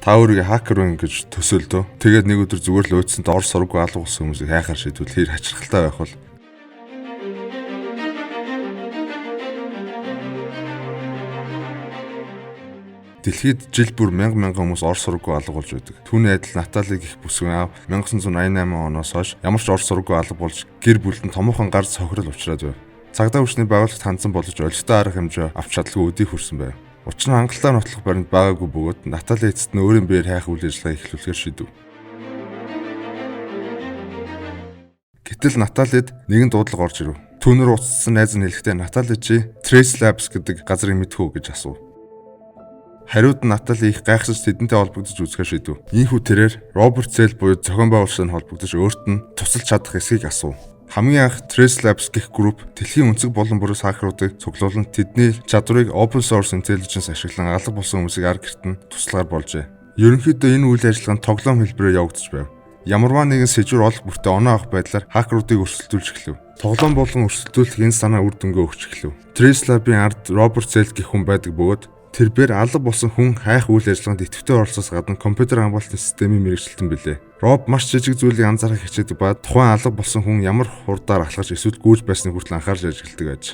Та өөрийгөө хакер байна гэж төсөөлдөө. Тэгээд нэг өдөр зүгээр л өөдсөнд ор сургуу алга болсон хүмүүсийг хайхаар шийдвэл хэр хачирхалтай байх вэ? Дэлхийд жил бүр мянга мянган хүмүүс ор сургуу алга болж байдаг. Түүний адил Натали гэх бүсгүй аав 1988 оноос хойш ямар ч ор сургуу алга болж гэр бүлд нь томоохон гар сохирол учраад байв. Цагдаа хүчний байгууллагт хандсан боловч олигтой арга хэмжээ авч чадалгүй өдий хүрсэн байв. Учир нь хангалттай нотлох баримт байгаагүй бөгөөд Натали эцэст нь өөрийн биеэр хайх үйл ажиллагааг эхлүүлэхээр шийдэв. Гэтэл Наталид нэгэн дуудлага орж ирэв. Түүнэр уулзсан найз нь хэлэхдээ Натали чи Trace Labs гэдэг газрыг мэдэх үү гэж асуув. Хариуд нь Натали их гайхсаж тэдэнтэй холбогдож үзэхээр шийдэв. Ийхүү тэрээр Роберт Зел буюу зохион байгуулагчтай холбогдож өөрт нь тусалж чадах эсэхийг асуув. Хамгийн анх Trace Labs гэх групп дэлхийн өнцөг болон бүрээс хакеруудыг цуглуулан тэдний чадварыг open source intelligence ашиглан алга болсон хүмүүсийг ар гэрт нь туслахаар болжээ. Ерөнхийдөө энэ үйл ажиллагаа нь тоглоом хэлбэрээр явагдаж байв. Ямарваа нэгэн сэжүүр олох бүртээ оноо авах байдлаар хакеруудыг өрсөлдүүлж эхлэв. Тоглоом болон өрсөлдүүлэх энэ санаа үр дүнгээ өгч эхлэв. Trace Lab-ын ард Роберт Зел гэх хүн байдаг бөгөөд тэрбээр алга болсон хүн хайх үйл ажиллагаанд идэвхтэй оролцоос гадна компьютер хамгаалалтын системийн мэргэжилтэн билээ. Роб маш жижиг зүйлийг анзаарах хичээдэг ба тухайн алга болсон хүн ямар хурдаар алхаж эсвэл гүйж байсныг хүртэл анхаарч ажигладаг байж.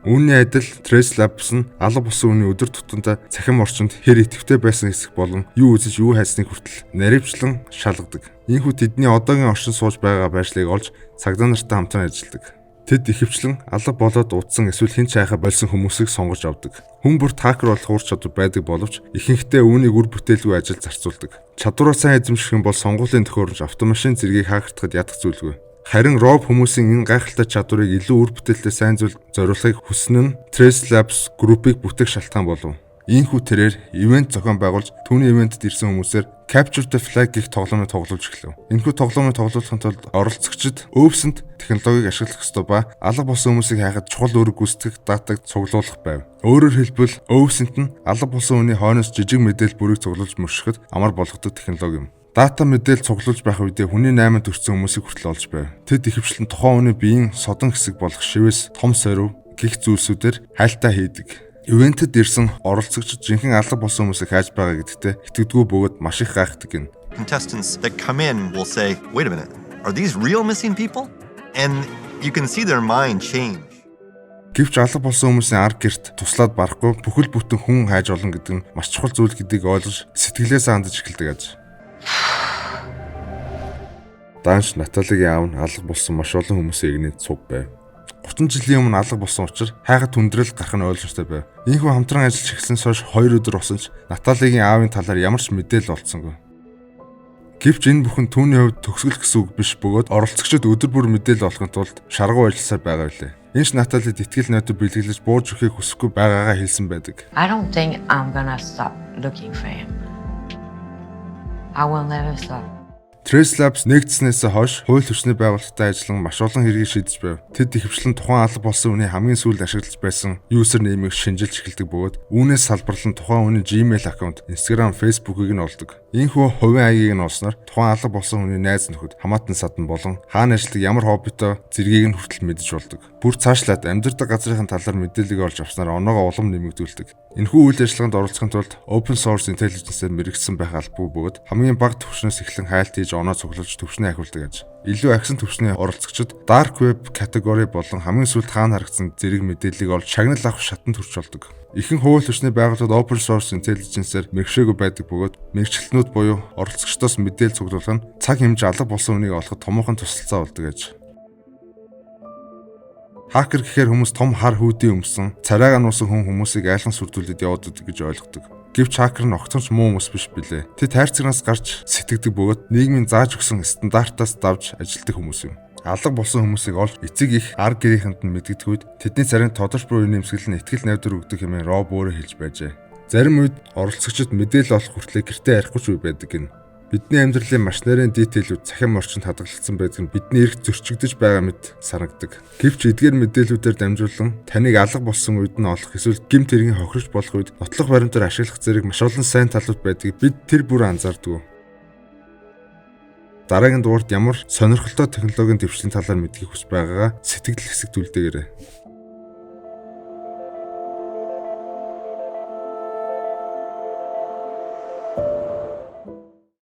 Үүний адил Trace Labs нь алга болсон хүний өдөр тутамдаа цахим орчинд хэр идэвхтэй байсан хэсэг болон юу үзэж юу хайсныг хүртэл наривчлан шалгадаг. Ийхүү тэдний одоогийн орчин сууж байгаа байршлыг олж цагдаа нартай хамтран ажилладаг. Тэд ихэвчлэн алга болоод удсан эсвэл хэн ч хайхаа болсон хүмүүсийг сонгож авдаг. Хүн бүрт хакер болох ур чадвар байдаг боловч ихэнхдээ үүнийг үр бүтээлгүй ажилд зарцуулдаг. Чадвараа сайн эзэмших юм бол сонгуулийн төхөөрөмж, автомашин зэргийг хакертахад ядах зүйлгүй. Харин Роб хүмүүсийн энэ гайхалтай чадварыг илүү үр бүтээлтэй сайн зүйлд зориулахыг хүснэ нь Trace Labs группийг бүтээх шалтгаан болов. Ийхүү тэрээр event зохион байгуулж түүний event д ирсэн хүмүүсээр Capture the Flag гэх тоглоомыг тоглуулж эхлэв. Энэхүү тоглоомыг тоглуулахын тулд оролцогчид OSINT технологиг ашиглах ёстой ба алга болсон хүмүүсийг хайхад чухал үүрэг гүйцэтгэх датаг цуглуулах байв. Өөрөөр хэлбэл OSINT нь алга болсон хүний хойноос жижиг мэдээлэл бүрийг цуглуулж мөршихэд амар болгодог технологи юм. Дата мэдээлэл цуглуулж байх үедээ хүний найман төрсэн хүмүүсийг хүртэл олж байв. Тэд ихэвчлэн тухайн хүний биеийн содон хэсэг болох шивээс, том сорив гэх зүйлсүүдээр хайлтаа хийдэг. Event эд ирсэн оролцогчид жинхэнэ алга болсон хүмүүсийг хайж байгаа гэдэгтээ итгэдэггүй бөгөөд маш их гайхдаг гэнэ. Contestants that come in will say, "Wait a minute, are these real missing people?" And you can see their mind change. Гэвч алга болсон хүмүүсийн ар гэрт туслаад барахгүй бүхэл бүтэн хүн хайж олно гэдэг нь маш чухал зүйл гэдгийг ойлгож сэтгэлээсээ хандаж эхэлдэг аж. Данш Наталигийн аав нь алга болсон маш олон хүмүүсийн эгнээнд цуг байв. 30 жилийн өмнө алга болсон учраас хайхад хүндрэл гарах нь ойлгомжтой байв. Ийхүү хамтран ажиллаж эхэлсэн хойш 2 өдөр болсон ч Наталигийн аавын талаар ямар ч мэдээлэл олдсонгүй. Гэвч энэ бүхэн түүний хувьд төгсгөл гэсэн үг биш бөгөөд оролцогчид өдөр бүр мэдээлэл олохын тулд шаргуу ажилласаар байгаа билээ. Энэч Наталид итгэл найдвар бэлэглэж бууж өгөхийг хүсэхгүй байгаагаа хэлсэн байдаг. I don't think I'm gonna stop looking for him. I will never stop. Trace Labs нээгдсэнээс хойш хууль хүчний байгууллагатай ажиллан маш олон хэргийг шийдэж байв. Тэд ихэвчлэн тухайн алга болсон хүний хамгийн сүүлд ашиглаж байсан user name ийг шинжилж эхэлдэг бөгөөд үүнээс салбарлан тухайн хүний Gmail аккаунт, Instagram, Facebook-ыг нь олдог. Ийхүү хувийн хаягийг нь олсноор тухайн алга болсон хүний найз нөхөд, хамаатан садан болон хаана ажилладаг, ямар хоббитой зэргийг нь хүртэл мэдэж болдог. Бүр цаашлаад амьдардаг газрын талаар мэдээллийг олж авснаар оноогоо улам нэмэгдүүлдэг. Энэхүү үйл ажиллагаанд оролцохын тулд open source intelligence-ээр мэргэшсэн байх албагүй бөгөөд хамгийн бага түвшнээс эхлэн хайлт хийж оноо цуглуулж түвшнээ ахиулдаг аж. Илүү ахисан түвшний оролцогчид dark web category болон хамгийн сүүлд хаана харагдсан зэрэг мэдээллийг олж шагнал авах шатанд хүрч болдог. Ихэнх хууль хүчний байгууллагууд open source intelligence-ээр мэргэшээгүй байдаг бөгөөд мэргэжилтнүүд буюу оролцогчдоос мэдээлэл цуглуулах нь цаг хэмжээ алга болсон хүнийг олоход томоохон тусалцаа болдог аж. Хакер гэхээр хүмүүс том хар hoodie өмсөн, царайгаа нуусан хүн хүмүүсийг айлхан сүрдүүлээд яваад байдаг гэж ойлгодог. Гэвч хакер нь огтхон ч муу хүмүүс биш билээ. Тэд хайрцагнаас гарч сэтгэдэг бөгөөд нийгмийн зааж өгсөн стандартаас давж ажилладаг хүмүүс юм. Алга болсон хүмүүсийг олж эцэг эх ар гэрийнхэнд нь мэдэгдэх үед тэдний царайнд тодорч буй инээмсэглэл нь итгэл найдвар өгдөг хэмээн Роб өөрөө хэлж байжээ. Зарим үед оролцогчид мэдээлэл олох хүртлээр гэртээ ярихгүй ч үе байдаг гэнэ. Бидний амьдралын маш нарийн detail үүд цахим орчинд хадгалагдсан байдаг нь бидний эрх зөрчигдөж байгаа мэт санагдаг. Гэвч эдгээр мэдээллүүдээр дамжуулан таныг алга болсон үед нь олох эсвэл гэмт хэргийн хохирогч болох үед нотлох баримтаар ашиглах зэрэг маш олон сайн талууд байдгийг бид тэр бүр анзаардаггүй. Дараагийн дугаард ямар сонирхолтой технологийн дэвшлийн талаар мэдэхийг хүсэж байгаагаа сэтгэгдэл хэсэгт үлдээгээрэй.